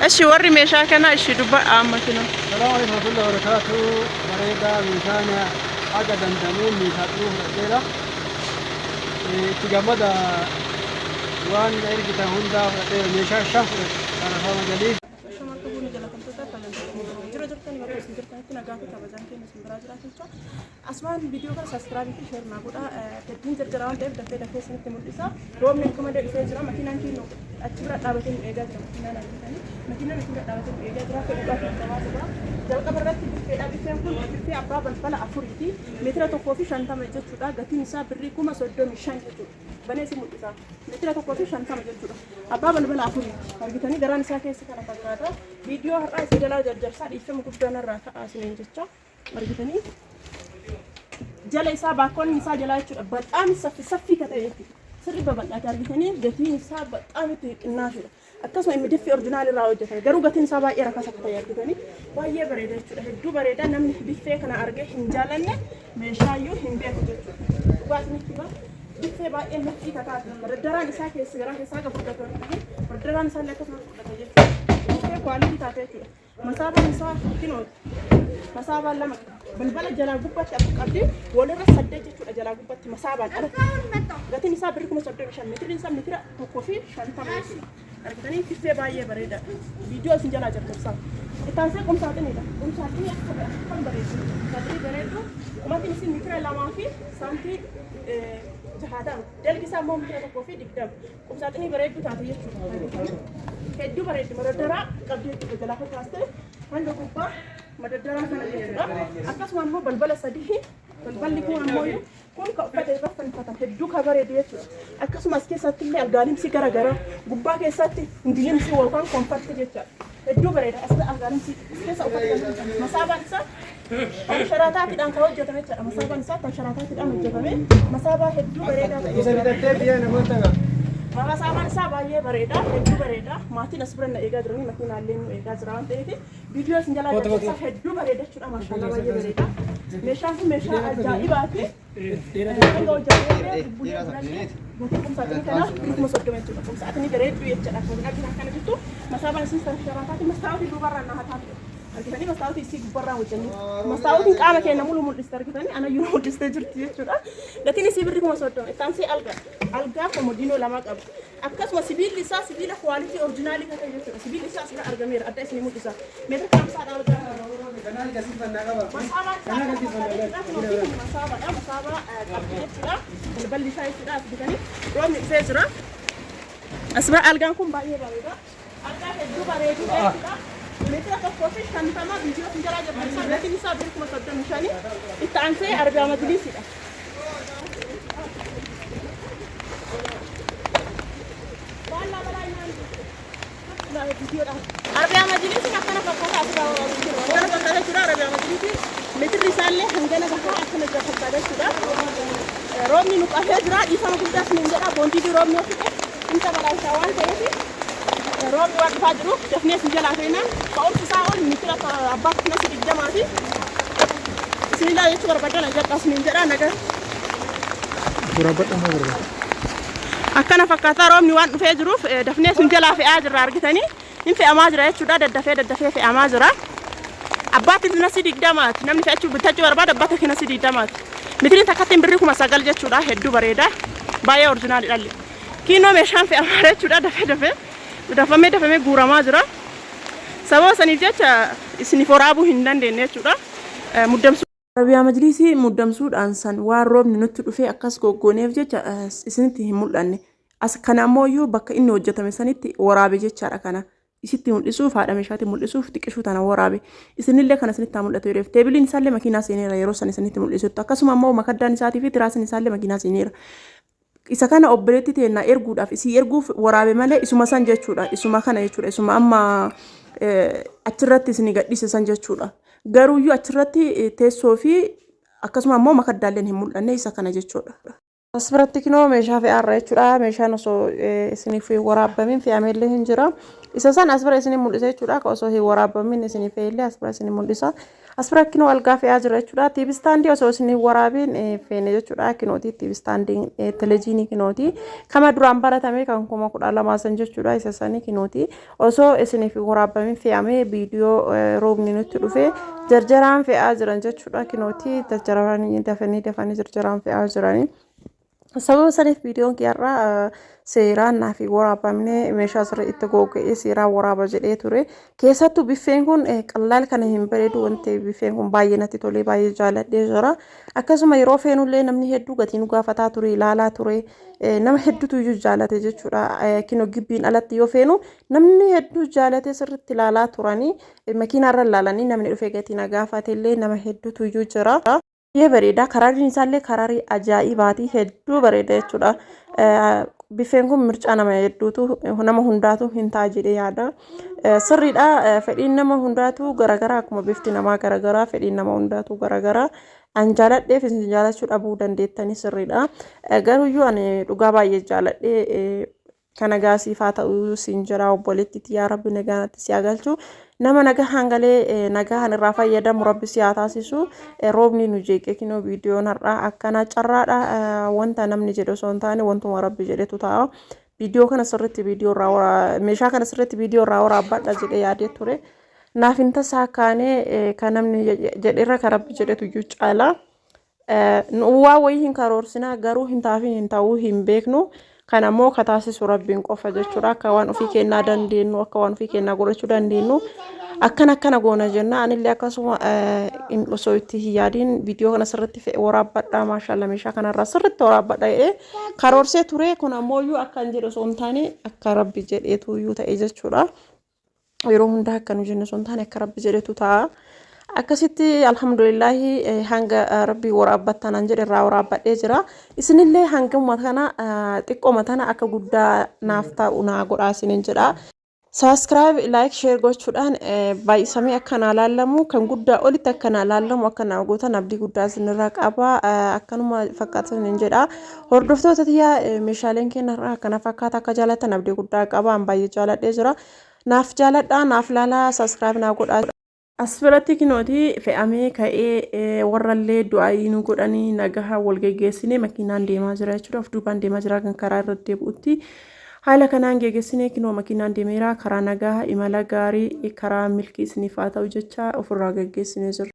Eshi warri meeshaa kanaa ishi dubbadha amma kinoo. Salaamu alaikum warahmatullahi wabarakatuh. Bareedaa meeshaan haga dandameen meeshaa xuruu fudhadheera. Itti gammada waan na ergitan hundaa fudhadheera. Meeshaa shan fudhadhe. Kana afaan majalii. Shamarra fuuni jalatamtoota kabajamtoota jira jirtanii bakka isin jirtanitti nagaa fi kabajaan keenya isin biraa jiraatu jecha. Asumaan viidiyoo kana subscribe fi share naa godhaa. Hedduun jarjara waan ta'eef dafee dafee isinitti mul'isa. Roobni akka malee dhufee jira. Makiinaan keenya achi bira dhaabatee nu eegaa jira. Makiinaan argitanii. Makiinaan achi bira dhaabatee nu eegaa jira. Fedhuudhaaf argamaa jira. Jalqaba irratti biffeedha. Biffeen kun biffee abbaa balbala afuriiti. Meetira 1.50 jechuudha. Gatiin isaa birrii 35,000 jechuudha. Banee si mul'isa. Meetira 1.50 jechuudha. Abbaa balbala afuriiti. Argitanii garaan isaa keessa kana fakkaata. Viidiyoo har'aa isin jalaa jarjarsaa dhiifama guddaa narraa ta'aa isiniin jecha. Argitanii jala isaa baakkoonni isaa jalaa jechuudha. Baxaam saffi saffii ka ta'e jechuudha. Sirri babal'aate argitanii gatiin isaa baxaam itti xinnaasudha. Akkasuma inni diffi orjinaal irraa hojjetame. Garuu gatiin isaa baay'ee rakasa ka ta'e argitanii baay'ee bareeda jechuudha. Hedduu bareeda namni biffee kana argee hin jaalanne meeshaayyuu hin beeku jechuudha. Dhugaa isinitti hima. Biffee baay'ee murtii ka taate. Madaddaraan isaa keessa garaa keessaa akka furdatu argitanii madaddaraan isaa illee akkasuma furdata jechuudha. Biffee kwaalitii taate jechuudha. Masaabaan isaa kinooti. Masaabaan lama balbala jalaa gubbatti afur qabdi. Walirra saddeet jechuudha jalaa gubbatti masaabaan ala. Gatiin isaa birri 35,000 meetiriin isaa meetira 1.50 jechuudha. Argitanii biffee baay'ee bareeda. Viidiyoo isin jalaa jarjarsaa. Itti aansee qumsaaxiniidha. Qumsaaxinii akka akkam bareedu. Qumsaaxinii bareedu. Qumatiin isin meetira 2 fi saantii 60. Dalgi isaa immoo meetira 1.20. Qumsaaxinii bareedduu taate jechuudha. Hedduu bareeddi madaddaraa qabdi jechuudha jalaa fakkaastee hanga gubbaa madaddaraa kana jechuudha. Akkasuma immoo balbala sadii balballi kun ammoo kun ka uffata irra fannifatan hedduu ka bareedu jechuudha. Akkasuma as keessatti illee algaalimsi gara garaa gubbaa keessatti indilimsi yookaan konfarti jechaadha. Hedduu bareeda as algaalimsi as keessa uffata kan fannifatan masaabaan isaa tan sharaataatiidhaan kan hojjetame jechaadha. Masaabaan isaa tan sharaataatiidhaan hojjetame. Masaabaa hedduu bareedaa ta'e. Isa bitattee biyya namoota qaba. Masaabaan isaa baay'ee bareeda. Hedduu bareeda. Maatiin as bira na eegaa jiranii makiinaallee nu eegaa jira waan ta'eef viidiyoo isin jalaa jalqabsaa hedduu bareeda jechuudha. Maashaallah baay'ee bareeda. Meeshaan kun meeshaa ajaa'ibaati. Hanga hojjetamee bubbulee bulallee gatii qumsaaxinii kanaa 30,000 jechuudha. Qumsaaxinii bareedduu jechuudha. Akkuma argitan kana jirtu masaabaan isin sharaataati mastaa'otii duubarraan na hataatu. Argitanii mastaa'otii isii gubbarraa hojjennee mastaa'otiin qaama keenya mulu mul'iste argitanii anayyuu mul'istee jirti jechuudha. Gatiin isii birri 30,000. Itti aansee algaa. Algaa komodiinoo lama qaba. Akkasuma sibiilli isaa sibiila kwaalitii orjinaalii kan ta'e jechuudha. Sibiilli isaa asirra argameera. Adda isinii mul'isa. Meetira 50dha algaa. Kanaan gasiifannaa qaba. Masaabaan isaa Kanaan akka gasiifannaa fakkaata jechuudha. Kun masaabaadha. Masaabaa qabdi jechuudha. Balballi isaa jechuudha. As bitanii roobni dhufee jira. As bira algaan kun baay'ee bareeda. Algaa hedduu bareedudha jechuudha. Meetira 1.50 viidiyoo isin jalaa jirtan isaa gatiin isaa birrii 35,000. Itti aansee argaa majliisidha. Arabiyaa majlisiin akkana fakkaata asirraa akkana fakkaata jechuudha. Arabiyaa majlisiin meetirri isaallee hangana gahaa akkana jira fakkaata jechuudha. Roobni nu qabee jira dhiifama guddaa isiniin jedha boondiidii roobni yoo fixe inta balaa waan ta'eef roobni waan dhufaa jiruuf dafnee isin jalaa feena. Ka'umsi isaa ol meetira abbaa kinasi 20ti. Isin ilaa jechuu barbaadan ajjadhaa isiniin jedha nagaa. Akkana fakkaataa roobni waan dhufee jiruuf dafnee isin jalaa fe'aa jirra argitanii hin fe'amaa jira jechuudha daddafee daddafee fe'amaa jira. Abbaatti kinasi 20ti namni fe'achuu bitachuu barbaada abbaatti kinasi 20ti. Mitiriin takkattiin birrii 9,000 jechuudha hedduu bareeda baay'ee orjinaali dhalli. Kiinoo meeshaan fe'amaa jira jechuudha dafee dafee dafamee dafamee guuramaa jira. Sababa saniif jecha isiniif waraabuu hin dandeenye jechuudha. Muddamsuu. Arabiyaa Majliisii muddamsuudhaan san waan roobni nutti dhufee akkas goggooneef jecha isinitti hin mul'anne. As kana ammoo iyyuu bakka inni hojjetame sanitti waraabe jechaadha kana. Isitti mul'isuuf haadha meeshaatti mul'isuuf xiqqishuu tana waraabe. Isinillee kana isinitti haa mul'atu jedheef. Teebiliin isaallee makiinaa seeneera yeroo san isinitti mul'isutti. Akkasuma ammoo makaddaan isaatii fi tiraasiin isaallee makiinaa seeneera. Isa kana obboleetti teenna erguudhaaf isii erguuf waraabe malee isuma san jechuudha. Isuma kana jechuudha. Isuma amma achirratti isinii gadhiise san jechuudha. Garuuyyuu achirratti teessoo fi akkasuma ammoo makaddaalleen hin mul'anne isa kana jechuudha. As biratti kinoo meeshaa fe'aarra jechuudha. Meeshaan osoo isiniif hin waraabbamin fe'ameellee hin jira. Isa san as bira isinii mul'isa jechuudha. Akka osoo hin waraabbamin isinii fe'ellee as bira isinii mul'isa. As bira kinoo algaa fe'aa jira jechuudha. TV stand osoo isin waraabeen feene jechuudha. Kinooti TV standiin telejiinii kinooti. Kama duraan baratame kan 12,000 san jechuudha. Isa sanii kinooti. Osoo isiniif waraabamee fe'amee viidiyoo roobni nutti dhufe jarjaraan fe'aa jiran jechuudha. Kinooti jarjaraan dafanii dafanii jarjaraan fe'aa jiranii. Sababa saniif viidiyoon kiyarraa seeraan naaf hin waraabamne meeshaa sirrii itti googa'ee seeraan waraaba jedhee ture. Keessattuu biffeen kun qallaal kana hin bareedu wanti biffeen kun baay'ee natti tolee baay'ee jaaladhee jira. Akkasuma yeroo feenullee namni hedduu gatii nu gaafataa ture ilaalaa ture nama hedduutu iyyuu jaalate jechuudha. Kinoo gibbiin alatti yoo feenu namni hedduu jaalate sirriitti ilaalaa turanii makiinaarra ilaalanii namni dhufee gatii na gaafatellee nama hedduutu iyyuu jira. Baay'ee bareeda. Karaariin isaallee karaarii ajaa'ibaati. Hedduu bareeda jechuudha. Biffeen kun mircaa nama hedduutu nama hundaatu hin ta'a jedhee yaada. Sirriidha. Fedhiin nama hundaatu garaagaraa akkuma bifti namaa garaagaraa fedhiin nama hundaatu garaagaraa. An jaaladheef isin jaalachuu dhabuu dandeettanii sirriidha. Garuuyyuu ani dhugaa baay'ee jaaladhee Ka nagaa siif haa ta'u siin jira obboleetti tiyyaa rabbi nagaanatti si haa galchu. Nama nagahaan galee nagahaan irraa fayyadamu rabbi si haa taasisu. Roobni nu jeeqe kinoo viidiyoon har'aa akkana carraadha wanta namni jedhe osoo hin taane wantuma rabbi jedhetu ta'a. Viidiyoo kana sirriitti viidiyoo irraa meeshaa kana sirriitti viidiyoo irraa waraabbadha jedhee yaadee ture. Naaf hin tasaa kaanee kan namni jedherra kan rabbi jedhetu iyyuu caala. Nu waa wayii hin karoorsinaa garuu hin taafin hin ta'uu hin beeknu. Kan ammoo ka taasisu rabbiin qofa jechuudha. Akka waan ofii kennaa dandeenyu akka waan ofii kennaa godhachuu dandeenyu akkana akkana goona jenna. Anillee akkasuma osoo itti hin yaadiin viidiyoo kana sirriitti fe'e waraabbadha. Maashaalla meeshaa kanarraa sirriitti waraabbadha jedhee karoorsee ture. Kun ammoo iyyuu akka hin jedhe osoo hin taane akka rabbi jedheetu iyyuu ta'e jechuudha. Yeroo hundaa akka nu jennu osoo hin taane akka rabbi jedhetu ta'a. Akkasitti alhamdulillaahi hanga rabbii waraabbattan an jedhe irraa waraabbadhee jira. Isinillee hanguma kana xiqqooma tana akka guddaa naaf ta'u naa godhaa isinin jedha. Subscribe, like, share gochuudhaan baay'isamee akka naa laallamu kan guddaa olitti akka naa laallamu akka naa gootan abdii guddaa isinirraa qaba. Akkanuma fakkaatan isinin jedha. Hordoftoota tiyyaa meeshaaleen keenya irraa akkana fakkaata akka jaallattan abdii guddaa qaba. An baay'ee jaaladhee jira. Naaf jaaladhaa naaf laalaa subscribe naa godhaa. As biratti kinooti fe'amee ka'ee warrallee du'aayii nu godhanii nagaha wal geggeessinee makiinaan deemaa jira jechuudha. Of duubaan deemaa jira kan karaa irra deebi'utti. Haala kanaan geggeessinee kinoo makiinaan deemeera karaa nagaa imala gaarii karaa milkii isiniif haa ta'u jecha ofirraa geggeessinee jirra.